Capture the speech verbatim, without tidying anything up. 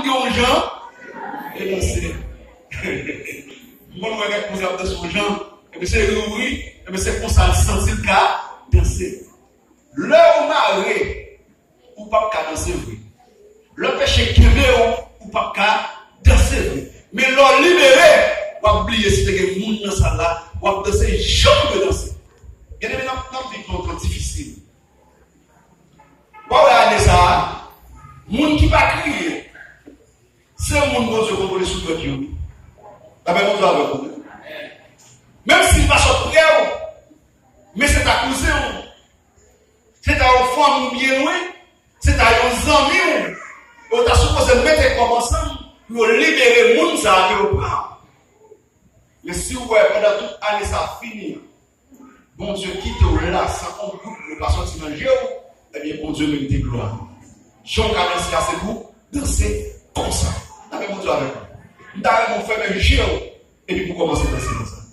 yon jan e danse. M konn wè kèk moun k ap danse yon jan, epi se ri ou ri, epi se konsa l santi l ka danse. Lè ou mare, ou p ap ka danse vre. Lè peche kenbe w, ou p ap ka danse vre. Men lè w libere, w ap bliye si te gen moun nan sal la, w ap danse jan w dwe danse. Byeneme, n ap, n ap viv nan yon tan difisil. W a wè ane sa a, moun ki pa kriye, se moun Bondye kontwole sou dwèt yo. Lapè Bondye avèk ou. Menm si l pa sot prè w, men se ta kouzen w, se ta yon fanmi w byen lwen, se ta yon zanmi w, yo ta sipoze mete kòb ansanm pou yo libere moun sa a ke yo pran. Men si w wè pandan tout ane sa a fini an, Bondye kite w la san yon gout dlo pa soti nan je w, ebyen, Bondye merite glwa. Jan w ka danse a, se pou danse konsa. Lapè Bondye avèk ou. M ta renmen w fèmen je w epi pou kòmanse danse konsa.